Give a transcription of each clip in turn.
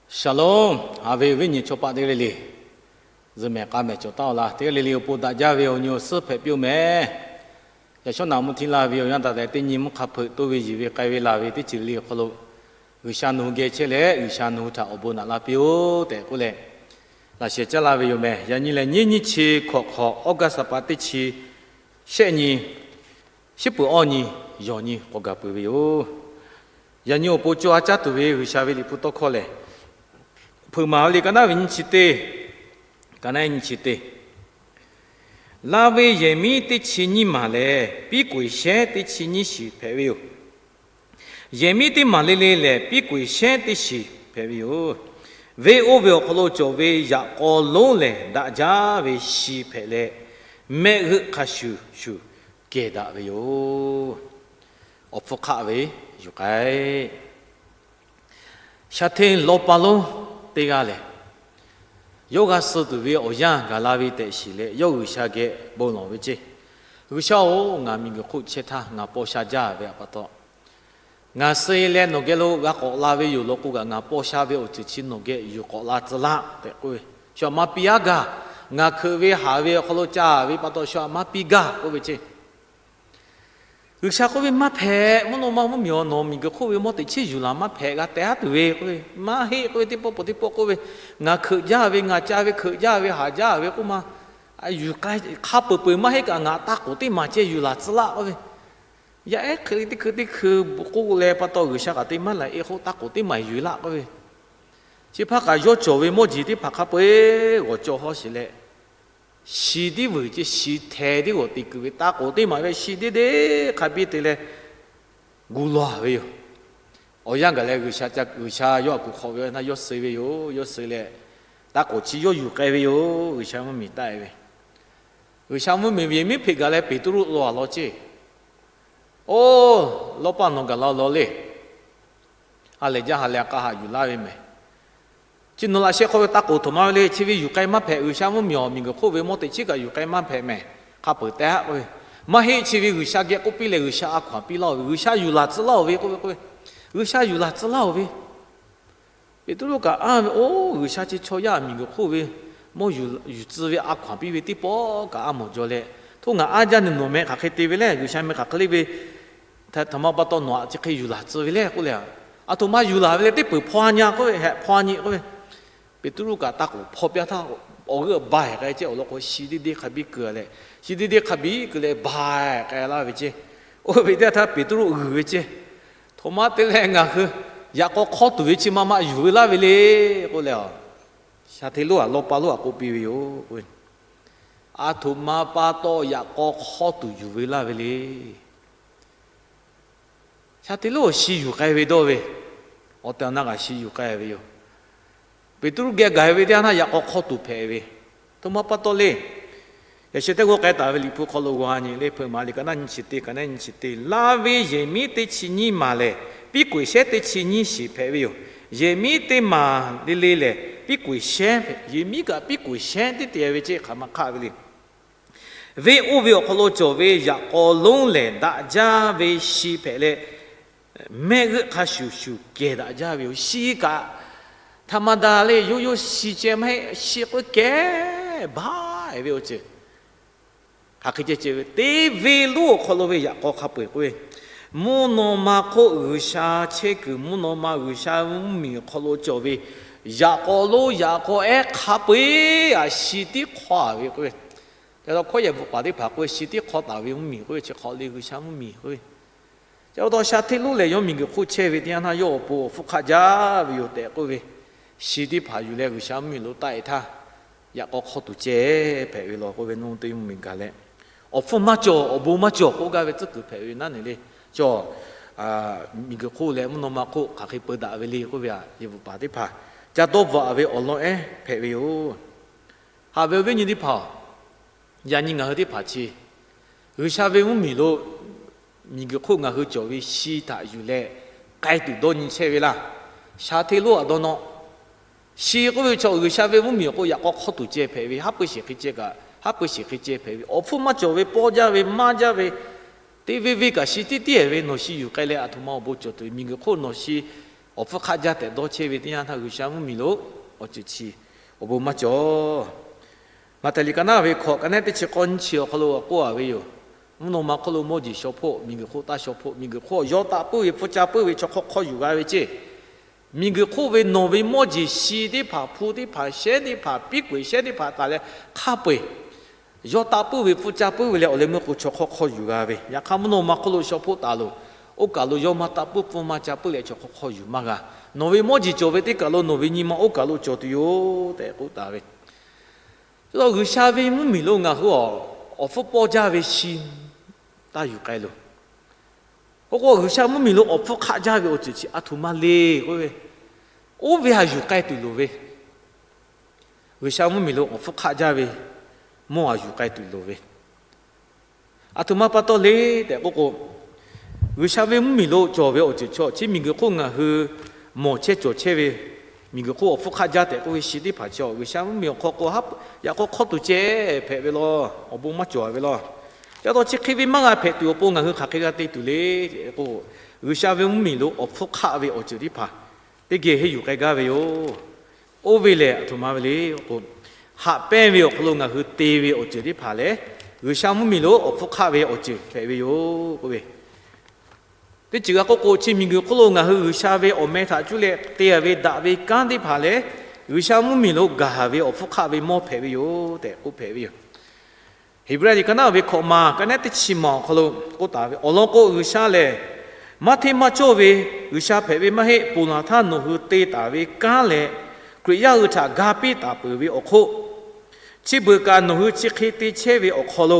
Shalom, haꞈ ve awˬ viˉ nyi chaw paˆ teˇ g'aˇ le le, zuhꞈ mehˍ k'a mehˍ cawˬ taˉ-oˬ laˇ. Teˇ g'aˇ le le awˬ pon daꞈ jaˇ ve awˬ nyi awˬ suhˉ hpehꞈ piˇ-oˬ mehˍ. Yaꞈ shawˉ naꞈ mvuhˇ htiˇ laˇ ve awˬ yanˇ taˍ tehꞈ teˇ nyi mvuhˇ hk'a hpeuꞈ toˇ ve yiˬ ve k'ai ve laˬ ve teˇ ceuˬ le awˬ hk'aw lo, G'uiˬsha nawˬ hui geh chehˇ leh G'uiˬsha nawˬ hui htaꞈ awˬ bon naꞈ laˇ piˇ-oˆ tehꞈ k'oˆ leh, laꞈ sheh caˉ laˇ ve yoˬ mehˍ. Yaꞈ nyi lehˬ, nyiˇ nyiˇ chi hkawꞈ hk'awꞈ, August ha pa teˇ chi shehˆ nyi, shiˉ peuˬ awˇ nyi, yawˬ nyi k'awꞈ gaˬ peuˬ ve yoˬ. Yaꞈ nyi awˬ pon co ha caˉ tuˬ ve G'uiˬsha ve Liꞈ hpu tawˇ hkawˇ lehˬ, Hpeuꞈ maˍ ve liꞈ ka naˉ ve nyiˇ chi teˇ, ka naˉ nyiˇ chi teˇ, Laˇ ve yehˬ miˉ teˇ chi nyiˇ maˬ lehˬ, piˉ k'oˍ shehˉ teˇ chi nyiˇ shiˍ hpehꞈ ve yoˬ. Yehˬ miˉ teˇ maˬ le le lehˬ, piˉ k'oˍ shehˉ teˇ shiˍ hpehꞈ ve yoˬ. Venˇ oˇ ve awˬ hk'aw lo cawˬ ve yaꞈ k'aw lonˉ lehˬ, daꞈ jaˇ ve shi hpehꞈ leh, mehˆ g'euˆ hk'a shuˍ shuˍ kehˬ daꞈ ve yoˬ. Awˬ hpfuhˇ hk'aˆ ve yuˬ k'ai. Shaˍ hteˇ lawˇ pa lonˉ teˇ g'aˇ lehˬ, yawˇ g'a suh tuˬ ve awˬ yanˇ gaˬ la ve tehꞈ shiˍ leh, yawˇ G'uiˬsha geh bon lawˬ ve ceˇ. G'uiˬsha-oˬ, ngaˬ miˬguiˬ hk'oˆ chehˇ htaˇ ngaˬ paw sha jaˇ ve pa taw, ngaˬ suh-e leh nawˬ geh lo g'a k'awꞈ la ve yoˬ law k'o kaꞈ, ngaˬ paw sha ve awˬ ceuˬ chi nawˬ geh yuˬ k'awꞈ la tcuh laˇ tehꞈ k'oˆ ve, shu aꞈ maˇ piˇ-aˉ gaˬ. Ngaˬ hkeuꞈ ve haˍ ve awˬ hk'aw lo ca ve pa taw, shu aꞈ maˇ piˇ gaˬ k'oˆ ve ceˇ. G'uiˬsha k'oˆ ve, Maˇ hpehꞈ. Mvuhˇ naw ma mvuhˇmiˬ-oˬ, nawˬ miˬguiˬ hk'oˆ ve mawˇ teꞈ chiˉ yuˬ laˬ maˇ hpehꞈ. G'a teh haˉ tuˬ ve k'oˆ ve, maˇ heˆ k'oˆ ve, teˇ pawˆ pawˬ teˇ pawˆ k'oˆ ve, ngaˬ hkeuꞈ jaˇ ve, ngaˬ ca ve hkeuꞈ jaˇ ve, haˍ jaˇ ve k'oˆ ma, yuˬ k'ai hk'a peuˬ peuˬ maˇ heˆ kaꞈ, ngaˬ taˇ k'oˍ teˇ maˬ ceh yuˬ laˬ tcuh laˇ k'oˆ ve, yaˇ ehˉ hk'e teˇ hkui teˇ hkui k'oˆ leh pa taw, G'uiˬsha kaꞈ te maˇ laˬ e k'o, taˇ k'oˍ teˇ maˬ yuˬ laˇ k'oˆ ve, chi hpaˇ kaꞈ yawˇ cawˬ ve mawˇ jeˬ teˇ hpaˍ hk'a peu-eˬ g'awˬ cawˇ hawˉ sheˍ leh, shi tiˉ vuiˬ ceh, shi hteh tiˉ g'awˬ te kuiˬ ve, taˇ k'oˍ teˇ maˬ ve shi deˇ deˇ hk'a biˇ te leh gu laˬ ve yoˬ. Awˬ yanˇ gaˬ leh G'uiˬsha, G'uiˬsha yawˇ aꞈ kuˬ hk'awꞈ ve na yawˇ suh ve yoˬ. Yawˇ suh leh, taˇ k'oˍ chi yawˇ yuˬ k'ai ve yoˬ. G'uiˬsha mvuhˇmiˬ taˆ-e ve, G'uiˬsha mvuhˇmiˬ yehˬ miˉ hpeꞈ gaˬ leh Peˍtruˆ law a law ceˇ. Oˇ, lawˇ paˆ nawˬ gaˬ la law le. Ha lehˬ jaˇ, ha lehˬ k'a haꞈ yuˬ laˇ ve mehˍ. Chi nawˬ laꞈ sheh hk'aw ve taˇ k'oˍ htoꞈ ma ve le. Chi ve yuˬ k'ai maˇ hpehꞈ. G'uiˬsha mvuhˇmiˬ-oˬ, miˬguiˬ hk'oˆ ve mawˇ teꞈ chiˉ kaꞈ yuˬ k'ai maˇ hpehꞈ mehˍ. Hk'a peuˬ teh haˉ k'oˆ ve, maˇ heˆ. Chi ve G'uiˬsha geh k'oˆ piˇ leh G'uiˬsha a hkaw-anˬ piˇ laˇ-oˬ ve, G'uiˬsha yuˬ laˬ tcuh laˇ-oˬ ve k'oˆ ve, k'oˆ ve, G'uiˬsha yuˬ laˬ tcuh laˇ-oˬ ve. Peˍtruˆ kaꞈ anˇ ve, Oˇ, G'uiˬsha chi chaw yaˇ miˬguiˬ hk'oˆ ve mawˇ yuˬ tcuh ve a hkaw-anˬ piˇ ve teˇ pawˆ kaꞈ a mawˬ jaw leh, htoˇ ngaˬ aˉ jaˇ ne nawˬ meh hk'aˬ hk'e te ve le. G'uiˬsha meh hk'aˬ hk'e le ve, htaꞈ ma pa taw nawˬ aꞈ chi hk'e yuˬ laˬ tcuh ve le k'oˆ leh, aˬ htoꞈ ma yuˬ laˬ ve le. Teˇ peuˬ hpaw-a nyi k'oˆ ve, hehꞈ hpaw-a nyi k'oˆ ve, Peˍtruˆ kaꞈ taˇ k'oˍ hpaw piˇ htaˇ, awˬ g'euˆ ba-ehˍ k'ai ceh awˬ lawn k'o, shi deˇ deˇ hk'a biˇ keu leh, shi deˇ deˇ hk'a biˇ keu leh ba-ehˍ k'ai laˇ ve ceh. Oˇ ve teˇ htaˇ Peˍtruˆ g'uiˬ ve ceh, Htoꞈ ma te leh ngaˬ hui yaꞈ k'aw hk'awˇ tuˬ ve chi ma ma yuˬ ve laˇ ve le k'oˆ leh, shaˍ hteˇ lonˉ aꞈ lawˇ pa lonˉ aꞈ k'oˆ piˇ ve yoˬ. Aˬ htoꞈ ma pa taw yaꞈ k'aw hk'awˇ tuˬ yuˬ ve laˇ ve le. Shaˍ hteˇ lonˉ awˬ shi yuˬ k'ai ve dawˇ ve, awˬ tehˬ awˬ na kaꞈ shi yuˬ k'ai ve yoˬ. Peˍtruˆ geh gaˬ ve teˇ yanˇ htaˇ yaꞈ k'aw hk'awˇ tuˬ hpehꞈ ve, htoꞈ ma pa taw le. Yaꞈ sheh teˇ g'aˇ k'ai taˍ ve Liꞈ hpu hk'aw lo g'a nyi le, Hpeuꞈ maˍ liꞈ ka naˉ nyiˇ chi teˇ, ka naˉ nyiˇ chi teˇ, Laˇ ve yehˬ miˉ teˇ chi nyiˇ maˬ lehˬ, piˉ k'oˍ shehˉ teˇ chi nyiˇ shiˍ hpehꞈ ve yoˬ. Yehˬ miˉ teˇ maˬ le le lehˬ, piˉ k'oˍ shehˉ, yehˬ miˉ kaꞈ piˉ k'oˍ shehˉ teˇ te ve ceh hk'aˬ ma hk'aˆ ve le. Venˇ oˇ ve awˬ hk'aw lo cawˬ ve yaꞈ k'aw lonˉ lehˬ, daꞈ jaˇ ve shi hpehꞈ leh, mehˆ g'euˆ hk'a shuˍ shuˍ kehˬ daꞈ jaˇ ve yoˬ. Shi kaꞈ htaꞈ ma daꞈ le, yawˇ yawˇ shi ceh maˇ heˆ, shi k'oˆ kehˉ baˬ-e ve awˬ ceuˬ hk'aˬ hk'e ceh ceh ve, teˇ venˇ lonˉ awˬ hk'aw lo ve yaꞈ k'aw hk'a peu-eˬ k'oˆ ve, mvuhˇ naw ma hk'oˆ G'uiˬsha chehˇ kuiˬ, mvuhˇ naw ma G'uiˬsha mvuhˇmiˬ awˬ hk'aw lo cawˬ ve yaꞈ k'aw lonˉ, yaꞈ k'aw ehˉ hk'a peu-eˬ aꞈ shi tiˉ hk'aw-a ve k'oˆ ve, ca la hkawˉ yehˬ bvuhꞈ paˍ teˇ hpaˍ k'oˆ ve, shi tiˉ hk'aw taˍ ve mvuhˇmiˬ k'oˆ ve chi hk'aw le, G'uiˬsha mvuhˇmiˬ k'oˆ ve, ca pa taw shaˍ hteˇ lonˉ lehˬ yawˇ miˬguiˬ hk'oˆ chehˇ ve teˇ yanˇ htaˇ yawˇ awˬ pon awˬ hpfuhˇ hk'aˆ jaˇ ve yoˬ tehꞈ k'oˆ ve, shi teˇ hpaˍ yuˬ leh G'uiˬsha mvuhˇmiˬ lo taˆ-e htaˇ, yaꞈ k'aw hk'awˇ tuˬ ceh hpehꞈ ve law k'oˆ ve, naw teˇ mvuhˇmiˬ gaˬ leh, awˬ hpfuhˇ maˇ cawˬ, awˬ bon maˇ cawˬ k'oˆ gaˇ ve tcuhˉ kuiˬ hpehꞈ ve naˉ ne le. Cawˬ, miˬguiˬ hk'oˆ leh mvuhˇ naw ma hk'oˆ hk'aˬ hk'e peu daꞈ ve le k'oˆ ve, yehˬ bvuhꞈ paˍ teˇ hpaˍ ca dawˇ bvuhꞈ-a ve awˬ lawn ehˉ hpehꞈ ve yoˬ. Haꞈ ve awˬ viˉ nyi teˇ hpaˍ-oˬ, yaꞈ nyi ngaˬ hui teˇ hpaˍ chi G'uiˬsha ve mvuhˇmiˬ lo miˬguiˬ hk'oˆ ngaˬ hui cawˬ ve shi htaꞈ yuˬ leh k'ai tuˬ dawˇ nyi chehˇ ve laˇ. Shaˍ hteˇ lonˉ aꞈ dawˇ nawˇ, shi k'oˆ ve chaw G'uiˬsha ve mvuhˇmiˬ awˬ k'o yaꞈ k'aw hk'awˇ tuˬ ceh hpehꞈ ve, haˉ pui shiˍ hk'e ceh kaꞈ, haˉ pui shiˍ hk'e ceh hpehꞈ ve, awˬ hpfuhˇ maˇ cawˬ ve, pawˇ jaˇ ve, maˇ jaˇ ve, teˇ venˇ venˇ kaꞈ shi tiˉ tiˉ-e ve, nawˬ shi yuˬ k'ai leh aˬ htoꞈ ma awˬ bon cawˬ tuˬ ve, miˬguiˬ hk'oˆ nawˬ shi awˬ hpfuhˇ hk'aˆ jaˇ tehꞈ dawˇ chehˇ ve teˇ yanˇ htaˇ, G'uiˬsha mvuhˇmiˬ lo awˬ ceuˬ chi awˬ bon maˇ cawˬ. Maꞈhtehˍ liꞈ ka naˉ ve hkawꞈ, ka nehˉ teˇ chi k'awˇ nyiˇ chi awˬ hk'aw lo k'oˆ a ve yoˬ. Mvuhˇ naw ma hk'oˆ lo mawˇ jeˬ shaw hpoˆ, miˬguiˬ hk'oˆ taˇ shaw hpoˆ, miˬguiˬ hk'oˆ yawˇ taˆ puiˉ ve hpfuhˇ ca puiˉ ve chaw hk'awˇ hk'awˇ yuˬ g'a ve ceˇ. Miˬguiˬ hk'oˆ ve nawˬ ve mawˇ jeˬ shi teˇ hpaˍ, hpu teˇ hpaˍ, shehˉ teˇ hpaˍ, piˉ k'oꞈ shehˉ teˇ hpaˍ taˍ leh hk'a peu-eˬ yawˇ taˆ puiˉ ve hpfuhˇ ca puiˉ ve leh awˬ leh meuˇ k'o chaw hk'awˇ hk'awˇ yuˬ g'a ve. Yaꞈ hk'aˇ mvuhˇ naw ma hk'oˆ lo shaw hpoˆ taˍ loˬ. Oˇ kaˬ lo yawˇ maˇ taˆ puiˉ, pfuhˇ maˇ ca puiˉ leh chaw hk'awˇ hk'awˇ yuˬ maˇ g'a. Nawˬ ve mawˇ jeˬ cawˬ ve teˇ kaˬ lo nawˬ ve nyi ma oˇ kaˬ lo cawˬ tuˬ yoˬ tehꞈ k'oˆ taˍ ve. Chi G'uiˬsha ve mvuhˇmiˬ lo ngaˬ hui awˬ hpfuhˇ pawˇ jaˇ ve shi taˇ yuˬ k'ai loˬ. K'o k'o, G'uiˬsha mvuhˇmiˬ lo awˬ hpfuhˇ hk'aˆ jaˇ ve awˬ ceuˬ chi aˬ htoꞈ ma le k'oˆ ve, oˇ ve aˬ yuˬ k'ai tuˬ loˍ ve. G'uiˬsha mvuhˇmiˬ lo awˬ hpfuhˇ hk'aˆ jaˇ ve mawˇ aˬ yuˬ k'ai tuˬ loˍ ve. Aˬ htoꞈ ma pa taw le tehꞈ k'oˆ k'o, G'uiˬsha ve mvuhˇmiˬ lo cawˬ ve awˬ ceuˬ chi, chi miˬguiˬ hk'oˆ ngaˬ hui mawˬ chehˇ cawˬ chehˇ ve, miˬguiˬ hk'oˆ awˬ hpfuhˇ hk'aˆ jaˇ tehꞈ k'oˆ ve shi teˇ hpaˍ chi, G'uiˬsha mvuhˇmiˬ awˬ hk'aw k'o haˉ, yaꞈ k'aw hk'awˇ tuˬ ceh hpehꞈ ve law. Awˬ bon maˇ cawˬ ve law. Ca taw chi hk'e ve maˇ g'a hpehꞈ tuˬ awˬ pon ngaˬ hui hk'aˬ hk'e g'a te tuˬ le tehꞈ k'o, G'uiˬsha ve mvuhˇmiˬ lo awˬ hpfuhˇ hk'aˆ ve awˬ ceuˬ teˇ hpaˍ teˇ geh henˇ yuˬ k'ai gaˇ ve yoˬ. Oˇ ve lehˬ aˬ htoꞈ ma ve le k'o, haꞈ pehnˇ ve awˬ hk'aw lo ngaˬ hui te ve awˬ ceuˬ teˇ hpaˍ lehˬ, G'uiˬsha mvuhˇmiˬ lo awˬ hpfuhˇ hk'aˆ ve awˬ ceuˬ hpehꞈ ve yoˬ k'oˆ ve. Teˇ ceuˬ g'a k'oˆ k'o, chi miˬguiˬ hk'oˆ lo ngaˬ hui G'uiˬsha ve awˬ meh htaꞈ cuˇ leh te a ve daꞈ ve kanˉ teˇ hpaˍ lehˬ, G'uiˬsha mvuhˇmiˬ lo gaˬ ve awˬ hpfuhˇ hk'aˆ ve mawˇ hpehꞈ ve yoˬ tehꞈ k'oˆ hpehꞈ ve yoˬ. Heˍbrehˇ liꞈ ka naˉ ve hkawꞈ maˬ, ka nehˉ teˇ chi maˬ awˬ hk'aw lo k'oˆ taˍ ve, awˬ lawn k'o, G'uiˬsha lehˬ maˇ hteˇ maˇ cawˇ ve G'uiˬsha hpehꞈ ve maˇ heˆ. Ponˬ laˬ htaˇ nawˬ hui te taˍ ve kanˉ leh Hkriꞈ yaˇ hui htaꞈ ga piˇ taˍ peuˬ ve awˬ hk'oˆ, chi beuꞈ kaꞈ nawˬ hui chi hk'e te chehˇ ve awˬ hk'aw lo,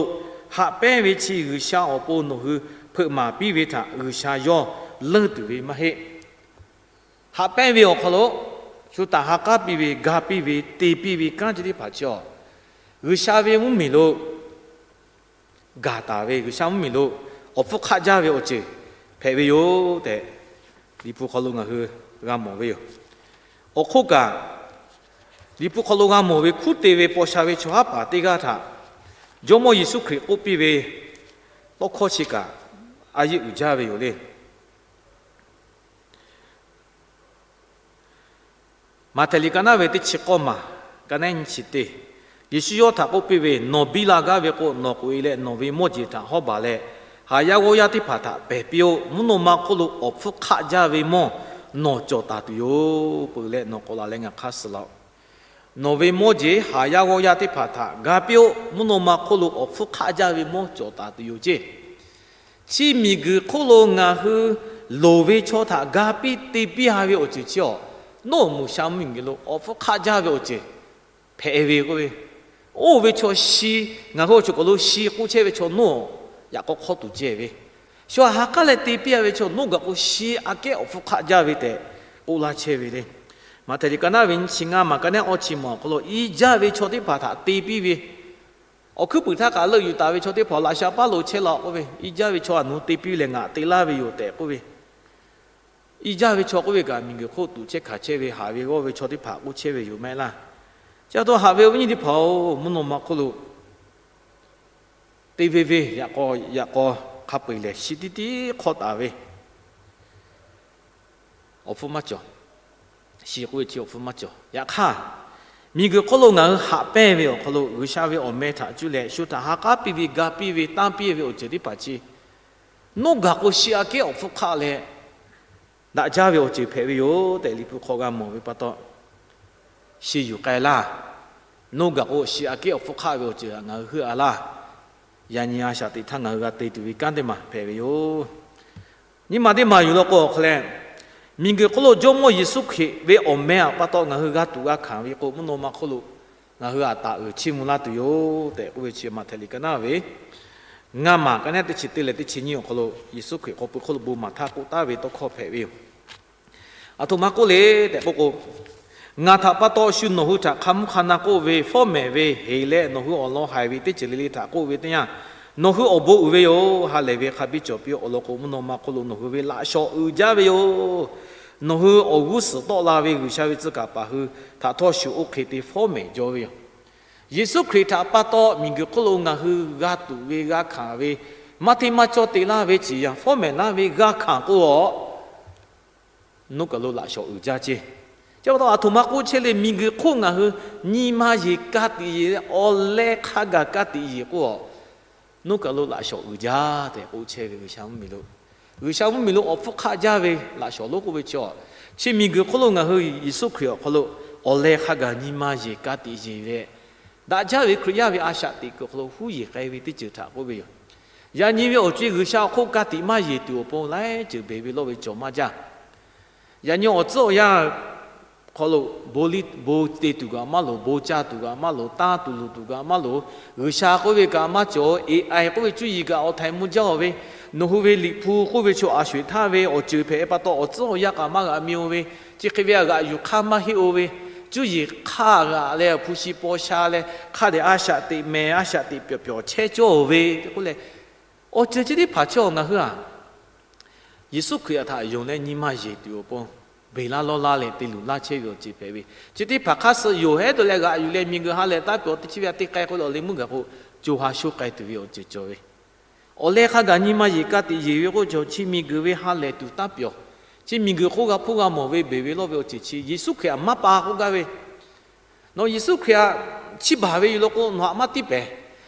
haꞈ pehnˇ ve chi G'uiˬsha awˬ pon nawˬ hui hpeuꞈ maˍ piˇ ve htaꞈ G'uiˬsha yawˇ leunˇ tuˬ ve maˇ heˆ. Haꞈ pehnˇ ve awˬ hk'aw lo shu htaꞈ ha k'aˉ piˇ ve, ga piˇ ve, te piˇ ve kanˉ chi teˇ hpaˍ chi awˬ, G'uiˬsha ve mvuhˇmiˬ lo gaˬ taˍ ve, G'uiˬsha mvuhˇmiˬ lo awˬ hpfuhˇ hk'aˆ jaˇ ve awˬ ceuˬ hpehꞈ ve yoˬ tehꞈ, Liꞈ hpu hk'aw lo ngaˬ hui g'a mawˬ ve yoˬ. Awˬ hk'oˆ kaꞈ, Liꞈ hpu hk'aw lo g'a mawˬ ve hkunˉ te ve paw sha ve chaw haˉ paˍ teˇ g'aˇ htaꞈ Jawˇmawˇ Yeˍsuˆ Hkriꞈ k'oˆ piˇ ve tawˇ hkawˇ chi kaꞈ a yeˆ uiˍ jaˇ ve yoˬ le. Maꞈhtehˍ liꞈ ka naˉ ve teˇ chi k'awˇ maˬ, ka nehˉ nyiˇ chi teˇ, Yeˍsuˆ yawˇ htaꞈ k'oˆ piˇ ve, Nawˬ biˇ la gaˇ ve k'o, nawˬ k'oꞈ e leh nawˬ ve mawˇ jeˬ htaꞈ hawˉ baˬ leh, haˍ yaˇ g'awˇ yaˇ teˇ hpaˍ htaꞈ pehˬ piˇ-oˆ. Mvuhˇ naw ma hk'oˆ lo awˬ hpfuhˇ hk'aˆ jaˇ ve mawˇ nawˬ cawˬ taˍ tuˬ yoˬ. Peuˬ leh nawˬ k'awꞈ la leh ngaˬ hk'aˇ suh laˬ-oꞈ. Nawˬ ve mawˇ jeˬ haˍ yaˇ g'awˇ yaˇ teˇ hpaˍ htaꞈ ga piˇ-oˆ. Mvuhˇ naw ma hk'oˆ lo awˬ hpfuhˇ hk'aˆ jaˇ ve mawˇ cawˬ taˍ tuˬ yoˬ ceˇ. Chi miˬguiˬ hk'oˆ lo ngaˬ hui loˍ ve chaw htaꞈ ga piˇ te piˇ ha ve awˬ ceuˬ chi awˬ, nawˬ muiˬ sha mvuhˇmiˬ lo awˬ hpfuhˇ hk'aˆ jaˇ ve awˬ ceuˬ hpehꞈ ve k'oˆ ve. Oˇ ve chaw shi, ngaˬ hui awˬ ceuˬ k'awꞈ lo shi k'oˆ chehˇ ve chaw nawˬ yaꞈ k'aw hk'awˇ tuˬ ceh ve, shu ha k'aˉ leh te piˇ ha ve chaw nawˬ gaˬ k'o shi aꞈ kehˉ awˬ hpfuhˇ hk'aˆ jaˇ ve tehꞈ k'oˆ laˇ chehˇ ve le. Maꞈhtehˍ liꞈ ka naˉ ve nyiˇ chi ngaˇ maˬ, ka nehˉ awˇ chi maˬ awˬ hk'aw lo, i jaˇ ve chaw teˇ hpaˍ htaꞈ te piˇ ve, awˬ hkuiˉ puiˍ htaˇ kaꞈ leuˆ yuˬ taˍ ve chaw teˇ hpaˍ laꞈ sha paˉ lo chehˇ laˬ k'oˆ ve, i jaˇ ve chaw a nawˬ hui te piˇ leh ngaˬ te laˇ ve yoˬ tehꞈ k'oˆ ve. I jaˇ ve chaw k'oˆ ve kaꞈ miˬguiˬ hk'oˆ tuꞈ chehˇ hkanˍ chehˇ ve, haꞈ ve g'awˇ ve chaw teˇ hpaˍ k'oˆ chehˇ ve yoˬ maˇ heˆ laˇ. Chi pa taw haꞈ ve awˬ viˉ nyi teˇ hpaˍ-oˬ, mvuhˇ naw ma hk'oˆ lo te ve ve yaꞈ k'aw yaꞈ k'aw hk'a peu-eˬ lehˬ shi tiˉ tiˉ hk'awˇ taˍ ve awˬ hpfuhˇ maˇ cawˬ. Shi k'oˆ ve chi awˬ hpfuhˇ maˇ cawˬ. Yaꞈ hk'aˇ, miˬguiˬ hk'oˆ lo ngaˬ hui haꞈ pehnˇ ve awˬ hk'aw lo G'uiˬsha ve awˬ meh htaꞈ cuˇ leh shu htaꞈ ha k'aˉ piˇ ve, ga piˇ ve, tanˇ piˇ ve awˬ ceuˬ teˇ hpaˍ chi nawˬ gaˬ k'o shi aꞈ kehˉ awˬ hpfuhˇ hk'aˆ leh daꞈ jaˇ ve awˬ ceuˬ hpehꞈ ve yoˬ tehꞈ Liꞈ hpu hk'aw g'a mawˬ ve pa taw, shi yuˬ k'ai laˇ. Nawˬ gaˬ k'o shi aꞈ kehˉ awˬ hpfuhˇ hk'aˆ ve awˬ ceuˬ htaꞈ ngaˬ hui heuˆ a laˇ. Yaꞈ nyi a shaꞈ teꞈ htaˇ ngaˬ hui g'a te tuˬ ve kanˉ teˇ maˬ hpehꞈ ve yoˬ. Nyi ma teˇ maˬ yuˬ law k'o awˬ hk'aw leh, miˬguiˬ hk'oˆ lo Jawˇmawˇ Yeˍsuˆ Hkriꞈ ve awˬ meh aꞈ pa taw ngaˬ hui g'a tuꞈ g'a hkanˍ ve k'o, mvuhˇ naw ma hk'oˆ lo ngaˬ hui aꞈ taˍ uiˍ chiˇ mvuh laˇ tuˬ yoˬ tehꞈ k'oˆ ve chi Maꞈhtehˍ liꞈ ka naˉ ve ngaˇ maˬ, ka nehˉ teˇ chi teˇ leh teˇ chi nyiˇ awˬ hk'aw lo Yeˍsuˆ Hkriꞈ hk'aw pui hk'oˆ lo bon maˍ htaˇ k'oˆ taˍ ve tawˇ hkawˇ hpehꞈ ve yoˬ. Aˬ htoꞈ ma k'oˆ le tehꞈ k'oˆ k'o, ngaˬ htaꞈ pa taw shu nawˬ hui htaꞈ hk'a mvuhˇ hk'a na k'oˆ ve, fawˉ mehˍ ve, heˍ leh nawˬ hui awˬ lawn haiˬ ve teˇ ceuˬ le le htaꞈ k'oˆ ve teˇ yanˇ, nawˬ hui awˬ bon uiˍ ve yoˬ. Ha lehˬ ve hk'a biˇ cawˬ piˇ-oˆ. Awˬ lawn k'o, mvuhˇ naw ma hk'oˆ lo nawˬ hui ve laꞈ shawnˍ uiˍ jaˇ ve yoˬ. Nawˬ hui awˬ g'uˇ suhˍ tawˆ la ve G'uiˬsha ve tcuh kaˍ paˍ hui htaꞈ htawˇ shu oˇ hk'e te fawˉ mehˍ jaw ve yoˬ. Yeˍsuˆ Hkriꞈ htaꞈ pa taw miˬguiˬ hk'oˆ lo ngaˬ hui g'a tuꞈ ve g'a hkanˍ ve, maˇ hteˇ maˇ cawˇ te laˇ ve ciˍ yanˍ fawˉ mehˍ laˇ ve g'a hkanˍ k'o a Nuˇ kaˬ lo laꞈ shawˍ uiˍ jaˇ ceˇ. Chi pa taw aˬ htoꞈ ma k'oˆ chehˇ le, miˬguiˬ hk'oˆ ngaˬ hui nyi ma yeˬ ka tiꞈ yeˬ leh awˬ leh hk'a gaˬ ka tiꞈ yeˬ k'o, nuˇ kaˬ lo laꞈ shawˍ uiˍ jaˇ tehꞈ k'oˆ chehˇ ve G'uiˬsha mvuhˇmiˬ lo, G'uiˬsha mvuhˇmiˬ lo awˬ hpfuhˇ hk'aˆ jaˇ ve laꞈ shawˍ lonˉ k'oˆ ve chi, chi miˬguiˬ hk'oˆ lo ngaˬ hui Yeˍsuˆ Hkriꞈ awˬ hk'aw lo awˬ leh hk'a gaˬ nyi ma yeˬ ka tiꞈ yeˬ leh, daꞈ jaˇ ve Hkriꞈ yaˇ ve a shaꞈ teꞈ kuiˬ awˬ hk'aw lo huˉ yeˬ k'ai ve teˇ ceuˬ htaꞈ k'oˆ ve yoˬ. Yaꞈ nyi ve awˬ co-e G'uiˬsha awˬ hk'oˆ ka tiꞈ maˇ yeˬ tuˬ awˬ pon laiˉ ceuˬ beˬ ve lawˇ ve cawˬ maˇ jaˇ. Yaꞈ nyi awˬ tcuhˉ awˬ yanˇ hk'aw lo bon te tuˬ kaꞈ maˇ loˍ, bon ca tuˬ kaꞈ maˇ loˍ, tanˇ tuˬ luˬ tuˬ kaꞈ maˇ loˍ, G'uiˬsha k'oˆ ve kaꞈ maˇ cawˬ, A I k'oˆ ve cuˇ yiˍ kaꞈ awˬ htaiˍ mvuh jaˇ-oˬ ve, nawˬ hui ve Liꞈ hpu k'oˆ ve chaw a sho-eˬ htaˇ ve awˬ ceuˬ hpehꞈ pa taw awˬ tcuhˉ awˬ yanˇ kaꞈ maˇ g'aꞈ mi-oˬ ve, chi hk'e ve g'aꞈ yuˬ hk'aˇ maˇ heˆ-oˬ ve, cuˇ yiˍ hk'aˇ g'aꞈ leh hpu shi paw sha leh hk'a dehꞈ a shaꞈ teꞈ mehˍ a shaꞈ teꞈ pyawˬ pyawˬ chehˇ cawˇ-oˬ ve tehꞈ k'oˆ leh, awˬ ceuˬ chi teˇ hpaˍ chi ngaˬ hui a Yeˍsuˆ Hkriꞈ htaꞈ yonˍ leh nyi ma yeˬ tuˬ awˬ pon beˬ laˇ lawˇ laˇ leh te luˬ laˇ chehˇ ve awˬ ceuˬ hpehꞈ ve, chi teˇ hpaˍ hk'aˇ suh yonˍ hehˉ dawˇ leh g'aꞈ yuˬ leh miˬguiˬ ha lehˬ taˇ pawˬ teˇ chi ve a teˇ k'ai k'oˆ leh awˬ leh meuˇ gaˬ k'o, co ha sho k'ai tuˬ ve awˬ ceuˬ cawˬ ve, awˬ leh hk'a gaˬ nyi ma yeˬ ka tiꞈ yeˬ ve k'oˆ cawˬ, chi miˬguiˬ ve ha lehˬ tuˬ taˇ pawˬ, chi miˬguiˬ hk'oˆ g'a hpuˇ g'a mawˬ ve beˬ ve lawˇ ve awˬ ceuˬ chi Yeˍsuˆ Hkriꞈ htaꞈ maˇ pa k'oˆ gaˇ ve, nawˬ Yeˍsuˆ Hkriꞈ htaꞈ chiˇ baˬ ve yoˬ law k'o nawˬ htaꞈ maˇ tiˉ pehˍ.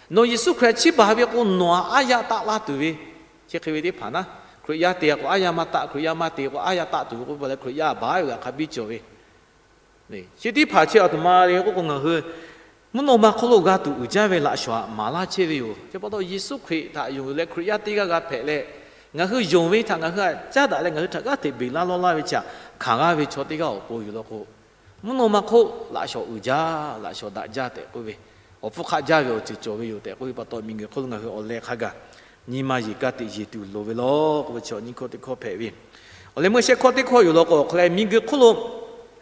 Nawˬ Yeˍsuˆ Hkriꞈ htaꞈ chiˇ baˬ ve k'o nawˬ htaꞈ aˉ yaˇ taˆ laˇ tuˬ ve, chi hk'e ve teˇ hpaˍ naˉ, Hkriꞈ yaˇ te k'o aˉ yaˇ maˇ taˆ, Hkriꞈ yaˇ maˇ te k'o aˉ yaˇ taˆ tuˬ ve k'oˆ pa leh Hkriꞈ yaˇ baˬ ve g'a hk'a biˇ cawˬ ve, chi teˇ hpaˍ chi aˬ htoꞈ ma le k'oˆ k'o ngaˬ hui mvuhˇ naw ma hk'oˆ lo g'a tuˬ uiˍ jaˇ ve laꞈ shawˍ htaꞈ maˍ laˇ chehˇ ve yoˬ. Chi pa taw Yeˍsuˆ Hkriꞈ htaꞈ yonˍ leh Hkriꞈ yaˇ teˇ g'aˇ g'a hpehꞈ leh, ngaˬ hui yonˍ ve htaꞈ ngaˬ hui htaꞈ caˉ daꞈ leh ngaˬ hui htaꞈ g'aˇ hteꞈ beˬ laˇ lawˇ laˇ ve chi htaꞈ hkanˍ g'aˇ ve chaw teˇ g'aˇ awˬ pon yoˬ law k'o, mvuhˇ naw ma hk'oˆ laꞈ shawˍ uiˍ jaˇ, laꞈ shawˍ daꞈ jaˇ tehꞈ k'oˆ ve, awˬ hpfuhˇ hk'aˆ jaˇ ve awˬ ceuˬ cawˬ ve yoˬ tehꞈ k'oˆ ve pa taw miˬguiˬ hk'oˆ lo ngaˬ hui awˬ leh hk'a gaˬ nyi ma yeˬ ka tiꞈ yeˬ tuˬ loˍ ve law k'oˆ ve chi awˬ nyi hkawˇ teˇ hkawˇ hpehꞈ ve, awˬ leh meuˇ shehˆ hkawˇ teˇ hkawˇ yoˬ law k'o, awˬ hk'aw leh miˬguiˬ hk'oˆ lo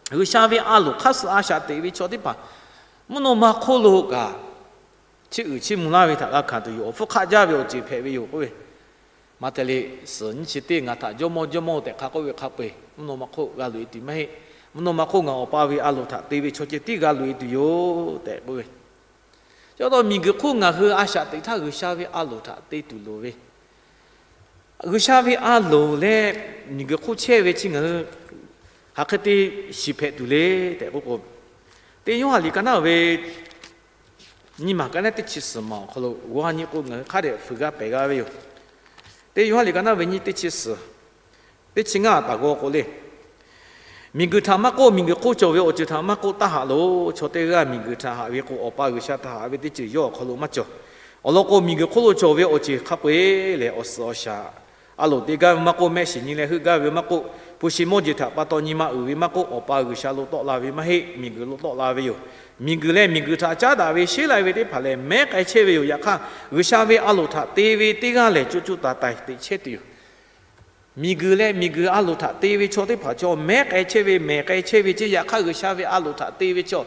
G'uiˬsha ve a loˍ hk'aˇ suh a shaꞈ teꞈ ve chaw teˇ hpaˍ mvuhˇ naw ma hk'oˆ lo kaꞈ chiˇ uiˍ chiˇ mvuh laˇ ve htaꞈ g'a hkanˍ tuˬ yoˬ. Awˬ hpfuhˇ hk'aˆ jaˇ ve awˬ ceuˬ hpehꞈ ve yoˬ k'oˆ ve, Maꞈhtehˍ liꞈ suhˍ nyiˇ chi teˇ, Ngaˬ htaꞈ Jawˇmawˇ, Jawˇmawˇ tehꞈ hk'a k'oˆ ve hk'a peu-eˬ mvuhˇ naw ma hk'oˆ g'a loꞈ e tuˬ maˇ heˆ. Mvuhˇ naw ma hk'oˆ ngaˬ Awˬ pa ve a loˍ htaꞈ te ve chaw ceh tiˉ g'a loꞈ e tuˬ yoˬ tehꞈ k'oˆ ve, chi pa taw miˬguiˬ hk'oˆ ngaˬ hui a shaꞈ teꞈ htaˇ G'uiˬsha ve a loˍ htaꞈ te tuˬ loˍ ve, G'uiˬsha ve a loˍ leh miˬguiˬ hk'oˆ chehˇ ve chi ngaˬ hui hk'aˬ hk'e te shiˍ hpehꞈ tuˬ le tehꞈ k'oˆ k'o, teˇ Yoˇhanˬ liꞈ ka naˉ ve nyiˇ maˬ ka naˉ teˇ chi suhˍ maˬ awˬ hk'aw lo g'aw nyi k'o ngaˬ hui hk'a dehꞈ fuiˍ g'a pehˍ g'a ve yoˬ. Teˇ Yoˇhanˬ liꞈ ka naˉ ve nyiˇ teˇ chi suhˍ, teˇ chi ngaˇ taˍ g'aw k'o le, Miˬguiˬ htaꞈ maˇ k'oˆ, miˬguiˬ hk'oˆ cawˬ ve awˬ ceuˬ htaꞈ maˇ k'oˆ, taˇ haꞈ loˬ. Chaw teˇ g'aˇ miˬguiˬ htaꞈ haꞈ ve k'o, Awˬ pa G'uiˬsha htaꞈ haꞈ ve teˇ ceuˬ yawˇ awˬ hk'aw lo maˇ cawˬ. Awˬ lawn k'o, miˬguiˬ hk'oˆ lo cawˬ ve awˬ ceuˬ hk'a peu-eˬ lehˬ, awˬ suhˍ awˬ shaˍ a loˍ te gaˇ ve maˇ k'oˆ, mehˆ shiˍ nyi leh heuˆ gaˇ ve maˇ k'oˆ, hpu shi mawˇ jeˬ htaꞈ pa taw nyi ma uiˍ ve maˇ k'oˆ, Awˬ pa G'uiˬsha lo tawˆ la ve maˇ heˆ, miˬguiˬ lo tawˆ la ve yoˬ. Miˬguiˬ leh miˬguiˬ htaꞈ caˉ daꞈ ve sheˉ lai ve teˇ hpaˍ lehˬ, mehˉ k'ai chehˇ ve yoˬ. Yaꞈ hk'aˇ, G'uiˬsha ve a loˍ htaꞈ te ve teˇ g'aˇ lehˬ, co co taiˍ taiˍ teꞈ chehˇ tuˬ yoˬ. Miˬguiˬ leh miˬguiˬ a loˍ htaꞈ te ve chaw teˇ hpaˍ chaw mehˉ k'ai chehˇ ve, mehˬ k'ai chehˇ ve ceˇ. Yaꞈ hk'aˇ, G'uiˬsha ve a loˍ htaꞈ te ve chaw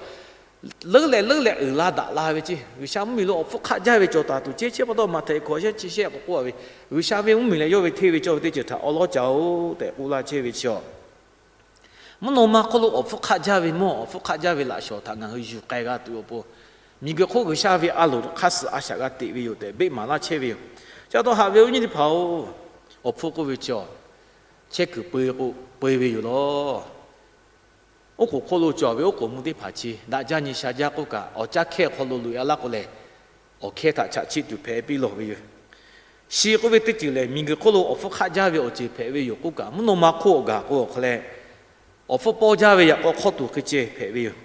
leuˉ leh leuˉ leh uiˍ la daꞈ la ve ceˇ. G'uiˬsha mvuhˇmiˬ lo awˬ hpfuhˇ hk'aˆ jaˇ ve cawˬ taˍ tuˬ ceˇ. Chi pa taw Maꞈhtehˍ hkawꞈ shehˆ chi shehˆ k'awꞈ k'oˆ a ve, G'uiˬsha ve mvuhˇmiˬ leh yawˇ ve hteˇ ve cawˇ ve teˇ ceuˬ htaꞈ awˉ lawˉ ca-oˬ tehꞈ k'oˆ laˇ chehˇ ve chi a Mvuhˇ naw ma hk'oˆ lo awˬ hpfuhˇ hk'aˆ jaˇ ve mawˇ, awˬ hpfuhˇ hk'aˆ jaˇ ve laꞈ shawˍ htaꞈ ngaˬ hui yuˬ k'ai g'a tuˬ awˬ pon, miˬguiˬ hk'oˆ G'uiˬsha ve a loˍ hk'aˇ suh a shaꞈ g'a teꞈ ve yoˬ tehꞈ beˆ maˍ laˇ chehˇ ve yoˬ. Chi pa taw haꞈ ve awˬ viˉ nyi teˇ hpaˍ-oˬ, awˬ hpfuhˇ k'oˆ ve chi chehˇ kuiˬ peu k'o peu ve yoˬ law. Oˉ k'oˍ hk'oˆ lo cawˬ ve oˉ k'oˍ mvuhˇ teˇ hpaˍ chi daꞈ jaˇ nyi sha jaˇ k'oˆ kaꞈ, awˬ caˇ hkehˇ awˬ hk'aw lo loꞈ e a laˇ k'o lehˬ, awˬ hkehˇ htaꞈ chaꞈ chiˆ tuˬ hpehꞈ piˇ lawˬ ve yoˬ. Shi k'oˆ ve teˇ ceuˬ lehˬ, miˬguiˬ hk'oˆ lo awˬ hpfuhˇ hk'aˆ jaˇ ve awˬ ceuˬ hpehꞈ ve yoˬ k'oˆ kaꞈ, mvuhˇ naw ma hk'oˆ awˬ gaˬ k'o awˬ hk'aw leh, awˬ hpfuhˇ pawˇ jaˇ ve yaꞈ k'aw hk'awˇ tuˬ hk'e ceh hpehꞈ ve yoˬ.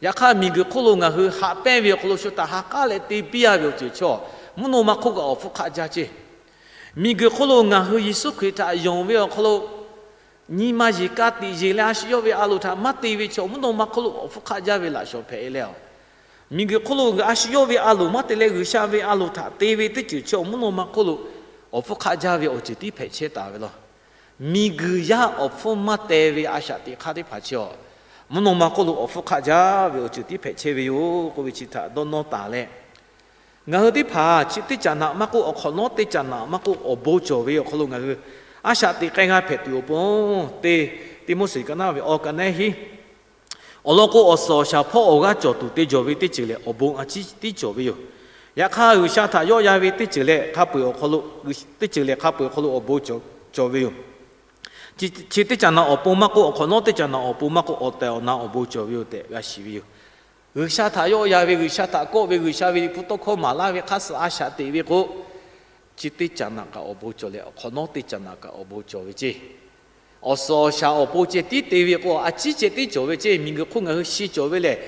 Yaꞈ hk'aˇ, miˬguiˬ hk'oˆ lo ngaˬ hui haꞈ pehnˇ ve awˬ hk'aw lo shu htaꞈ ha k'aˉ leh te piˇ a ve awˬ ceuˬ chaw, mvuhˇ naw ma hk'oˆ kaꞈ awˬ hpfuhˇ hk'aˆ jaˇ ceˇ. Miˬguiˬ hk'oˆ lo ngaˬ hui Yeˍsuˆ Hkriꞈ htaꞈ yonˍ ve awˬ hk'aw lo nyi ma yeˬ ka tiꞈ yeˬ leh a shu yawˇ ve a loˍ htaꞈ maˇ te ve chaw, mvuhˇ naw ma hk'oˆ lo awˬ hpfuhˇ hk'aˆ jaˇ ve laꞈ shawˍ hpehꞈ e leh, miˬguiˬ hk'oˆ lo a shu yawˇ ve a loˍ maˇ te leh G'uiˬsha ve a loˍ htaꞈ te ve teˇ ceuˬ chaw, mvuhˇ naw ma hk'oˆ lo awˬ hpfuhˇ hk'aˆ jaˇ ve awˬ ceuˬ tiˉ hpehꞈ chehˇ taˍ ve law. Miˬguiˬ yaˇ awˬ hpfuhˇ maˇ teh ve a shaꞈ teꞈ hk'aˇ teˇ hpaˍ chi a, mvuhˇ naw ma hk'oˆ lo awˬ hpfuhˇ hk'aˆ jaˇ ve awˬ ceuˬ tiˉ hpehꞈ chehˇ ve yoˬ k'oˆ ve chi htaꞈ dawˇ nawˇ taˍ leh, ngaˬ hui teˇ hpaˍ chi teˇ caꞈ naꞈ maˇ k'oˆ, awˬ hk'awꞈ nawˉ teˇ caꞈ naꞈ maˇ k'oˆ, awˬ bon cawˬ ve awˬ hk'aw lo ngaˬ hui a shaꞈ teꞈ k'ai g'a hpehꞈ tuˬ awˬ pon, teˇ Tiˆmoˉseˍ ka naˉ ve awˬ ka naˉ hiˉ awˬ lawn k'o, awˬ suhˍ awˬ shaˍ hpawˇ awˬ g'aˇ cawˬ tuˬ te jawˬ ve teˇ ceuˬ lehˬ, awˬ bon a ciˉ tiˉ cawˬ ve yoˬ. Yaꞈ hk'aˇ, G'uiˬsha htaꞈ yawˆ yan ve teˇ ceuˬ leh hk'a peu-eˬ awˬ hk'aw lo, teˇ ceuˬ lehˬ hk'a peu-eˬ awˬ hk'aw lo awˬ bon cawˬ ve yoˬ. Chi teˇ caꞈ naꞈ awˬ pon maˇ k'oˆ, awˬ hk'awꞈ nawˉ teˇ caꞈ naꞈ awˬ pon maˇ k'oˆ, awˬ tehˬ awˬ na awˬ bon cawˬ ve yoˬ tehꞈ g'a shiˍ ve yoˬ. G'uiˬsha htaꞈ yawˆ yan ve, G'uiˬsha htaꞈ kawˆ ve, G'uiˬsha ve liꞈ hpu tawˇ hkawˇ maˍ laˇ ve, hk'aˇ suh a shaꞈ teꞈ ve k'o, chi teˇ caꞈ naꞈ kaꞈ awˬ bon cawˬ leh, awˬ hk'awꞈ nawˉ teˇ caꞈ naꞈ kaꞈ awˬ bon cawˬ ve ceˇ. Awˬ suhˍ awˬ shaˍ awˬ pon ceh tiˉ te ve k'o, a ciˉ ceh tiˉ cawˬ ve ceˇ. Miˬguiˬ hk'oˆ ngaˬ hui shi cawˬ ve lehˬ,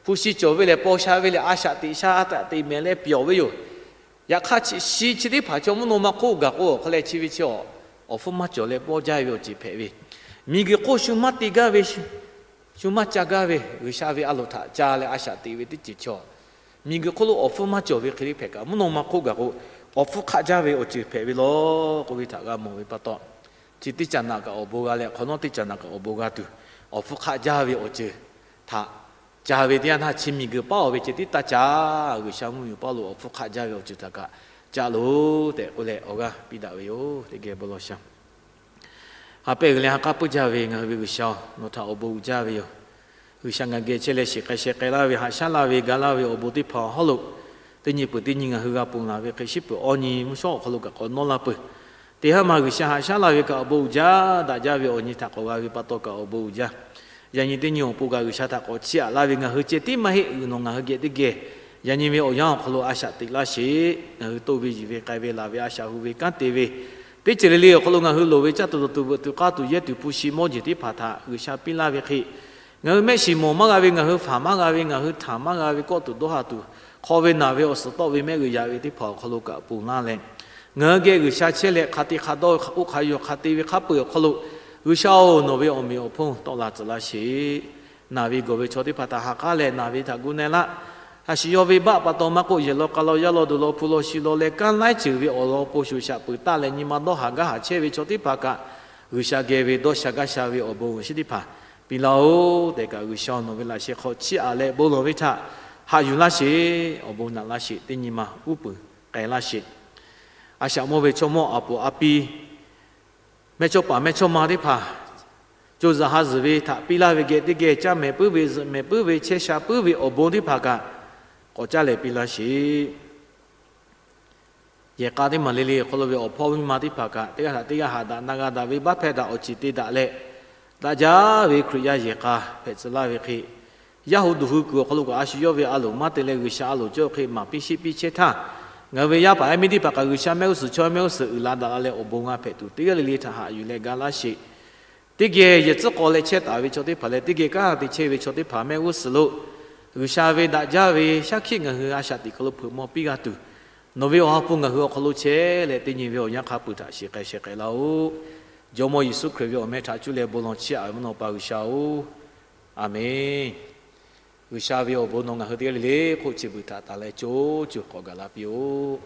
hpu shi cawˬ ve lehˬ, paw sha ve lehˬ, a shaꞈ teꞈ sha, a taꞈ teꞈ mehˍ leh pyawˬ ve yoˬ. Yaꞈ hk'aˇ, chi shi chi teˇ hpaˍ chaw mvuhˇ naw ma hk'oˆ gaˬ k'o, awˬ hk'aw leh chi ve chi awˬ hpfuhˇ maˇ cawˬ leh pawˇ jaˇ ve awˬ ceuˬ hpehꞈ ve, miˬguiˬ hk'oˆ shu maˇ te gaˇ ve, shu maˇ ca gaˇ ve, G'uiˬsha ve a loˍ htaꞈ ca leh a shaꞈ teꞈ ve teˇ ceuˬ chaw, miˬguiˬ hk'oˆ lo awˬ hpfuhˇ maˇ cawˬ ve hk'e le hpehꞈ kaꞈ, mvuhˇ naw ma hk'oˆ gaˬ k'o, awˬ hpfuhˇ hk'aˆ jaˇ ve awˬ ceuˬ hpehꞈ ve law k'oˆ ve htaꞈ g'a mawˬ ve pa taw, chi teˇ caꞈ naꞈ kaꞈ awˬ bon g'a leh, hk'awꞈ nawˉ teˇ caꞈ naꞈ kaꞈ awˬ bon g'a tuˬ, awˬ hpfuhˇ hk'aˆ jaˇ ve awˬ ceuˬ htaꞈ ca ve teˇ yanˇ htaˇ, chi miˬguiˬ paˉ-oˬ ve ceh tiˉ taˇ ca. G'uiˬsha mvuhˇmiˬ paˇ lo awˬ hpfuhˇ hk'aˆ jaˇ ve awˬ ceuˬ htaꞈ kaꞈ ca loˬ tehꞈ k'oˆ leh awˬ g'aˇ piˇ daꞈ ve yoˬ. Teˇ geh bon lawˬ shaˍ. Ha pehˇ g'uiˬ leh ha k'aˉ puiˉ jaˇ ve ngaˬ hui ve G'uiˬsha-oˬ, nawˬ htaꞈ awˬ bon uiˍ jaˇ ve yoˬ. G'uiˬsha ngaˬ geh chehˇ leh shiˍ k'ai sheh k'ai laˇ ve, haꞈ shaˉ laˇ ve, ga laˇ ve awˬ bon teˇ hpaˍ awˬ hawˉ lo, teˇ nyi peuˬ teˇ nyi ngaˬ hui g'a ponˬ laˬ ve hk'e, shiˉ peuˬ awˬ nyi mvuhˇ shawˉ awˬ hk'aw lo kaꞈ k'awꞈ nawˇ la peuˬ. Teˇ haˉ ma G'uiˬsha haꞈ shaˉ laˇ ve kaꞈ awˬ bon uiˍ jaˇ, daꞈ jaˇ ve awˬ nyi htaꞈ k'awꞈ g'a ve pa taw kaꞈ awˬ bon uiˍ jaˇ. Yaꞈ nyi teˇ nyi awˬ pon kaꞈ G'uiˬsha htaꞈ k'awꞈ chiˇ aꞈ laˇ ve ngaˬ hui ceh tiˉ maˇ heˆ. G'uiˬ nawˬ ngaˬ hui geh teˇ geh yaꞈ nyi ve awˬ yanˇ awˬ hk'aw lo a shaꞈ teꞈ laˇ sheˍ. Ngaˬ hui toˆ ve yiˬ ve k'ai ve laˬ ve a shaꞈ hu ve kanˉ te ve, teˇ ceuˬ le le awˬ hk'aw lo ngaˬ hui loˍ ve caˇ tuˬ dawˬ tuˬ veuꞈ tuˬ k'aˇ tuˬ yehˇ tuˬ hpu shi mawˇ jeˬ teˇ hpaˍ htaꞈ G'uiˬsha piˇ laˇ ve hk'e, ngaˬ hui mehˆ shiˍ mawˬ maˇ g'a ve, ngaˬ hui hpanˍ maˇ g'a ve, ngaˬ hui htanˍ maˇ g'a ve, kawˆ tuˬ dawˇ ha tuˬ, hk'aw ve naˬ ve awˬ suhˍ tawˆ ve mehˆ g'uiˬ yaꞈ ve teˇ hpaˍ awˬ hk'aw lo kaꞈ ponˬ laˇ leh, ngaˬ hui geh G'uiˬsha chehˇ leh hk'a te hk'a dawˇ ve hk'a k'oˆ hk'a yaw hk'a te ve hk'a peu-eˬ awˬ hk'aw lo, G'uiˬsha-oˬ, nawˬ ve awˬ meꞈ awˬ hponˇ tawˆ la tcuh laˇ sheˍ. Naˬ ve gawˬ ve chaw teˇ hpaˍ htaꞈ ha k'aˉ leh naˬ ve htaꞈ gu na-e laˇ. Haꞈ shiˍ yaw ve baˆ pa taw maˇ k'oˆ, yehˬ law k'a law yaˇ law duˬ law hpu law shi law leh kanˉ laiˉ ceuˬ ve awˬ lawn awˬ pon shoˍ shaꞈ peuˬ taˆ leh nyi ma dawˇ haˍ gaˇ haˍ chehˇ ve chaw teˇ hpaˍ kaꞈ, G'uiˬsha geh ve dawˇ sha gaˇ sha ve awˬ bon awˬ shinˉ teˇ hpaˍ piˇ laˇ-oˬ tehꞈ kaꞈ, G'uiˬsha nawˬ ve laꞈ sheh hk'aw chiˇ aꞈ leh bon lawˬ ve htaꞈ haꞈ yuˬ laˇ sheˍ. Awˬ bon naꞈ laˇ sheˍ. Teˇ nyi ma uˉ peunˍ k'ai laˇ sheˍ. A shaꞈ mawˇ ve chaw mawˇ a poˍ a pi, mehˇchawˇpaˍ mehˇchawˇma teˇ hpaˍ co zuhꞈ ha zuhˬ ve htaꞈ piˇ laˇ ve geh teˇ geh caˇ mehˍ puiˉ ve, zuhꞈ mehˍ puiˉ ve, chehˇ sha puiˉ ve awˬ bon teˇ hpaˍ kaꞈ k'awꞈ caˇ leh piˇ laˇ sheˍ. Yehˬ k'a teˇ maˬ le le awˬ hk'aw lo ve awˬ hpawˇ miˇ ma teˇ hpaˍ kaꞈ teˇ g'aˇ htaꞈ teˇ g'aˇ haꞈ daꞈ na g'a daꞈ ve baˆ hpehˇ daꞈ awˬ ceuˬ te daꞈ leh, daꞈ jaˇ ve Hkriꞈ yaˇ yehˬ k'a hpehꞈ tcuh laˇ ve hk'e, yaˇ hu duˬ hui kuiˬ awˬ hk'aw lo kaꞈ a shu yawˇ ve a loˍ maˇ te leh G'uiˬsha a loˍ cawˇ hk'e maˍ piˇ shiˆ piˇ chehˇ htaˇ, ngaˬ hui ve yaˇ paˍ yaˇ miˇ teˇ hpaˍ kaꞈ G'uiˬsha mehˆ g'uˇ suhˍ chaw mehˆ g'uˇ suhˍ uiˍ la daꞈ la leh awˬ bon g'a hpehꞈ tuˬ teˇ g'aˇ le le htaꞈ haꞈ yuˬ leh ga laˇ sheˍ. Teˇ geh yehˬ tcuhˉ k'aw leh chehˇ taˍ ve chaw teˇ hpaˍ leh teˇ geh kanˉ te chehˇ ve chaw teˇ hpaˍ mehˆ g'uˇ suhˍ lo G'uiˬsha ve daꞈ jaˇ ve shaˉ hkiˆ ngaˬ hui a shaꞈ teꞈ hk'aw lo hpeuꞈ maw piˇ g'a tuˬ, nawˬ ve awˬ ha hpu ngaˬ hui awˬ hk'aw lo chehˇ leh teˇ nyi ve awˬ yanˇ hk'a peu-eˬ htaꞈ shiˍ k'ai sheh k'ai laˇ-oˆ. Jawˇmawˇ Yeˍsuˆ Hkriꞈ ve awˬ meh htaꞈ cuˇ leh bon lawˬ chiˇ aꞈ ve mvuhˇ naw pa G'uiˬsha-oˬ, Aˍmenˇ. G'uiˬsha ve awˬ bon nawˬ ngaˬ hui teˇ g'aˇ le le hk'oˆ chi beuꞈ htaꞈ tanˬ leh co co k'awꞈ gaˬ la piˇ-oˆ.